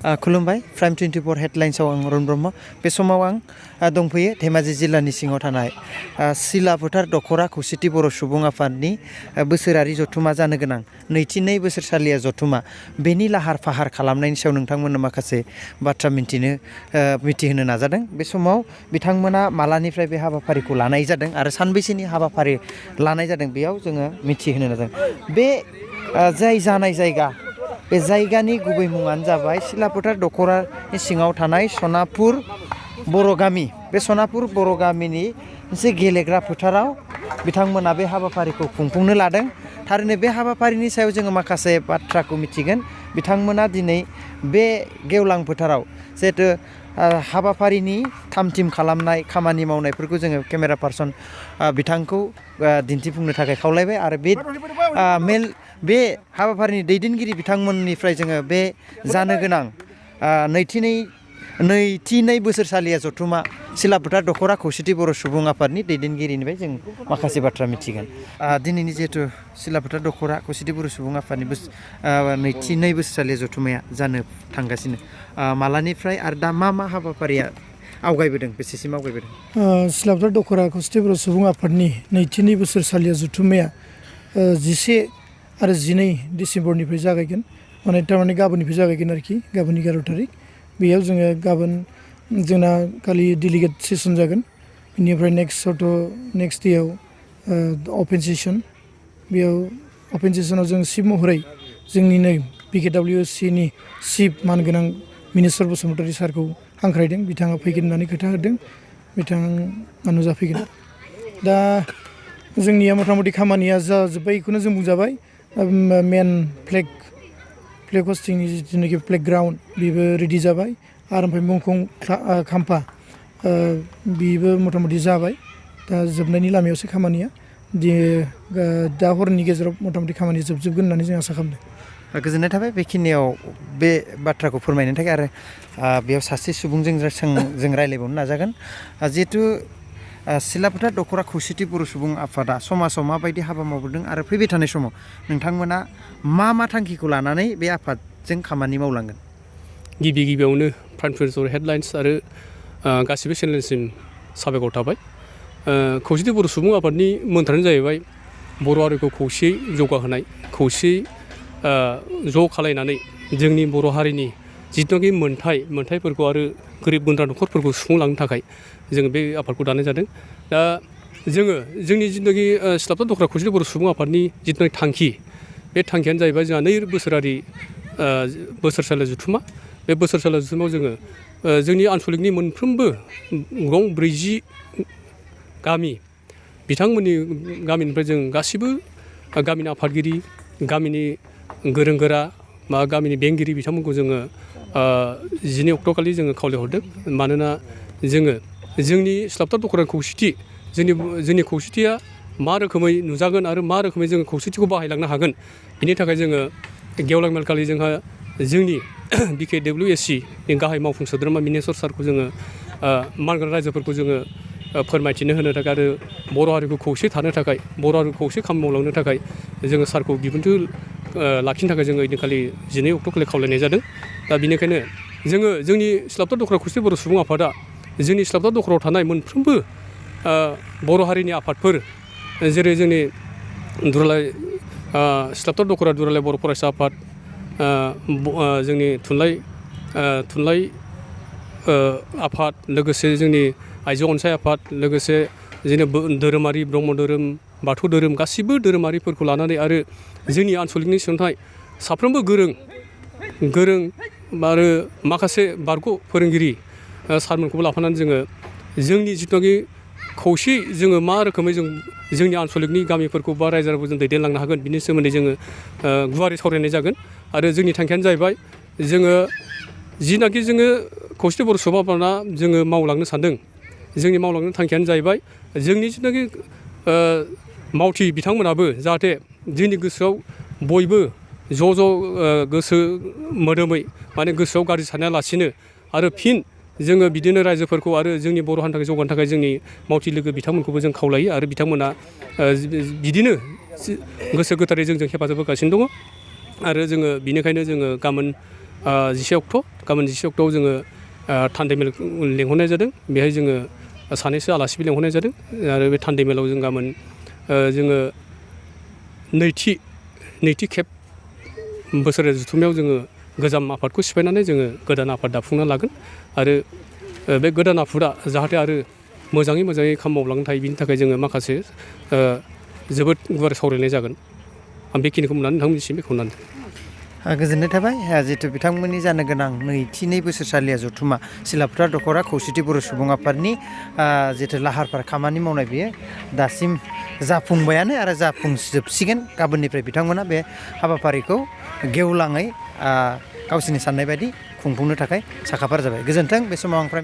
खुलुमबाय प्राइम 24 हेडलाइन्सआव आं अरुण ब्रह्म बे समाव आं दंफैयो धेमाजि जिल्लानि सिङाव थानाय सिला फोथार दखरा खौसेथि बर' सुबुं आफादनि बोसोरारि जथुमा जानो गोनां 2 बोसोरसालिया जथुमा बेनि लाहार फाहार खालामनायनि सायाव नोंथांमोननो माखासे बाथ्रा मिथिहोनो नाजादों। बे समाव बिथांमोना मालानिफ्राय बे हाबाफारिखौ लानाय जादों आरो सानबैसेनि हाबाफारि लानाय जादों बेयाव जोङो मिथिहोनो नाजादों। बे जानाय जायगा बे जायगानि गुबै मुङानो जाबाय सिलाफोथार दखरानि सिङाव थानाय सनापुर बर' गामि। बे सनापुर बर' गामिनि मोनसे गेलेग्रा फोथाराव बिथांमोना बे हाबाफारिखौ खुंफुंनो लादों। थारैनो बे हाबाफारिनि सायाव जोङो माखासे बाथ्राखौ मिथिगोन। बिथांमोना दिनै बे गेवलां फोथाराव जिहेथु हाबाफारिनि थाम-थिम खालामनाय खामानि मावनायफोरखौ जोङो केमेरा पार्सन बिथांखौ दिन्थिफुंनो थाखाय खावलायबाय आरो बे हाबाफारिनि दैदेनगिरि बिथांमोननिफ्राय जोङो बे जानो गोनां नैथि बोसोरसालिया जथुमा सिलाफोथार दखरा खौसेथि बर' सुबुं आफादनि दैदेनगिरिनिफ्राय जों माखासे बाथ्रा मिथिगोन। दिनैनि जिहेथु सिलाफोथार दखरा खौसेथि बर' सुबुं आफादनि नैथि बोसोरसालिया जथुमाया जानो थांगासिनो मालानिफ्राय आरो दा मा हाबाफारिया आवगायबोदों बेसेसिम आवगायबोदों? सिलाफोथार दखरा खौसेथि बर' सुबुं आफादनि नैथि बोसोरसालिया जथुमाया 11 आरो 12 डिसेम्बरनिफ्राय जागायगोन। थारमाने गाबोननिफ्राय जागायगोन आरोखि, गाबोन 11 थारिख। बेयाव जोङो गाबोन जोंना खालि डेलिगेट सेसन जागोन। बेनिफ्राय नेक्स्ट डेआव अपेन सेसन। बेयाव अपेन सेसनाव जों चिफ महरै जोंनिनो PKWCनि चिफ मानगोनां मिनिस्टार बसुमतारी सारखौ हांख्रायदों। बिथाङा फैगोन होननानै खोथा होदों। बिथाङा नुजाफैगोन। दा जोंनिया मथा-मथि खामानिया जाजोब्बाय बेखौनो जों बुंजाबाय। मेन फ्लेग हस्टिंनि जिथुनाखि फ्लेग ग्राउन्ड बेबो रेडि जाबाय आरो ओमफ्राय मुंख्लं खाम्फा बेबो मथा-मथि जाबाय। दा जोबनायनि लामायावसो खामानिया। दा हरनि गेजेराव मथा-मथि खामानिया जोबजोबगोन होननानै जों आसा खालामदों। गोजोननाय थाबाय बेखिनियाव बे बाथ्राखौ फोरमायनो थाखाय आरो बेयाव सासे सुबुंजों जों रायज्लायबावनो नाजागोन। जिहेथु सिलाफोथार दखरा खौसेथि बर' सुबुं आफादा समाजाव माबायदि हाबा मावबोदों आरो फैबाय थानाय समाव नोंथांमोना मा थांखिखौ लानानै बे आफादजों खामानि मावलांगोन? गिबियावनो प्राइम 24 हेडलाइन्स आरो गासिबो चेनेलसिम साबायखर थाबाय। खौसेथि बर' सुबुं आफादनि मोन्थारानो जाहैबाय बर' हारिखौ खौसेयै जौगाहोनाय, खौसेयै ज' खालायनानै जोंनि बर' हारिनि जिथुनाखि मोन्थायफोरखौ आरो गोरिब गुन्द्रा न'खरफोरखौ सुफुंलांनो थाखाय जोङो बे आफादखौ दानाय जादों। दा जोङो जोंनि जिथुनाखि सिलाफोथार दखरा खौसेथि बर' सुबुं आफादनि जिथुनाखि थांखि, बे थांखियानो जाहैबाय जोंहा 2 बोसोरारि बोसोरसालिया जथुमा। बे बोसोरसालिया जथुमाव जोङो जोंनि आन्सलिकनि मोनफ्रोमबो 40 गामि बिथांमोननि गामिनिफ्राय जों गासिबो गामिनि आफादगिरि, गामिनि गोरों गोरा गामिनि बेंगिरि बिथांमोनखौ जोङो 12 अक्ट'खालि जोङो खावलायहरदों। मानोना जोङो जोंनि सिलाफोथार दखरा खौसेथि जोंनि खौसेथिया मा रोखोमै नुजागोन आरो मा रोखोमै जोङो खौसेथिखौ बाहायलांनो हागोन, बिनि थाखाय जोङो गेवलां मेलखालि जोंहा जोंनि BKWSCनि गाहाय मावफुं सोद्रोमा मिनिस्टार सारखौ जोङो मानगोनां रायजोफोरखौ जोङो फोरमायथिनो होनो थाखाय आरो बर' हारिखौ खौसे थानो थाखाय, बर' हारिखौ खौसे खामानि मावलांनो थाखाय जोङो सारखौ बिबुंथि लाखिनो थाखाय जोङो ओइदिनखालि 12 अक्ट'खालि खावलायनाय जादों। दा बेनिखायनो जोङो जोंनि सिलाफोथार दखरा खौसेथि बर' सुबुं आफादा जोंनि सिलाफोथार दखरायाव थानाय मोनफ्रोमबो बर' हारिनि आफादफोर, जेरै जोंनि सिलाफोथार दखरा दुलाराय बर' फरायसा आफाद, जोंनि थुनलाइ आफाद, लोगोसे जोंनि आइजो अनसाय आफाद, लोगोसे जोंनि धोरोमारि ब्रह्म धोरोम, बाथौ धोरोम गासिबो धोरोमारिफोरखौ लानानै आरो जोंनि आन्सलिकनि सिङाव साफ्रोमबो गोरों आरो माखासे बारग' फोरोंगिरि सारमोनखौबो लाफानानै जोङो जोंनि जिथुनाखि खौसेयै जोङो मा रोखोमै जोंनि आन्सलिकनि गामिफोरखौ बा रायजो राजाखौ जों दैदेनलांनो हागोन बिनि सोमोन्दै जोङो गुवारै सावरायनाय जागोन। आरो जोंनि थांखियानो जाहैबाय जोङो जिनाखि जोङो खौसेथि बर' सुबुं आफादा जोङो मावलांनो सानदों, जोंनि मावलांनो थांखियानो जाहैबाय जोंनि जिथुनाखि मावथि बिथांमोनाबो जाहाथे जोंनि गोसोआव बयबो ज' गोसो मोदोमै माने गोसोआव गाज्रि सानालासिनो आरो फिन जोङो बिदिनो रायजोफोरखौ आरो जोंनि बर' हारिनि थाखाय जौगानो थाखाय जोंनि मावथि लोगो बिथांमोनखौबो जों खावलायो आरो बिथांमोना बिदिनो गोसो गोथारै जोंजों हेफाजाब होगासिनो दङ। आरो जोङो बिनिखायनो जोङो गाबोन 11 अक्ट' गाबोन 10 अक्ट'आव जोङो थान्दै मेल लेंहरनाय जादों। बेहाय जोङो सानैसो आलासिबो लेंहरनाय जादों आरो बे थान्दै मेलाव जों गाबोन जोङो नैथि खेब बोसोरारि जथुम्मायाव जोङो गोजाम आफादखौ सिफायनानै जोङो गोदान आफाद दाफुंना लागोन आरो बे गोदान आफादा जाहाथे आरो मोजाङै खामानि मावलांनो थायो बिनि थाखाय जोङो माखासे जोबोद गुवार सावरायनाय जागोन। आं बेखिनिखौ बुंनानै नोंथांमोननिसिम बेखौ होननानै गोजोननाय थाबाय जिहेतु बिथांमोननि जानो गोनां नैथि बोसोरसालिया जथुम्मा सिला फोथार दख'रा खौसेथि बर' सुबुं आफादनि जिहेतु लाहार फाहार खामानि मावनाय बेयो दासिम जाफुंबायानो आरो जाफुंजोबसिगोन। गाबोननिफ्राय बिथांमोना बे हाबाफारिखौ गेवलाङै गावसोरनि साननाय बायदि खुंफुंनो थाखाय साखाफारा जाबाय। गोजोन्थों। बे समाव आं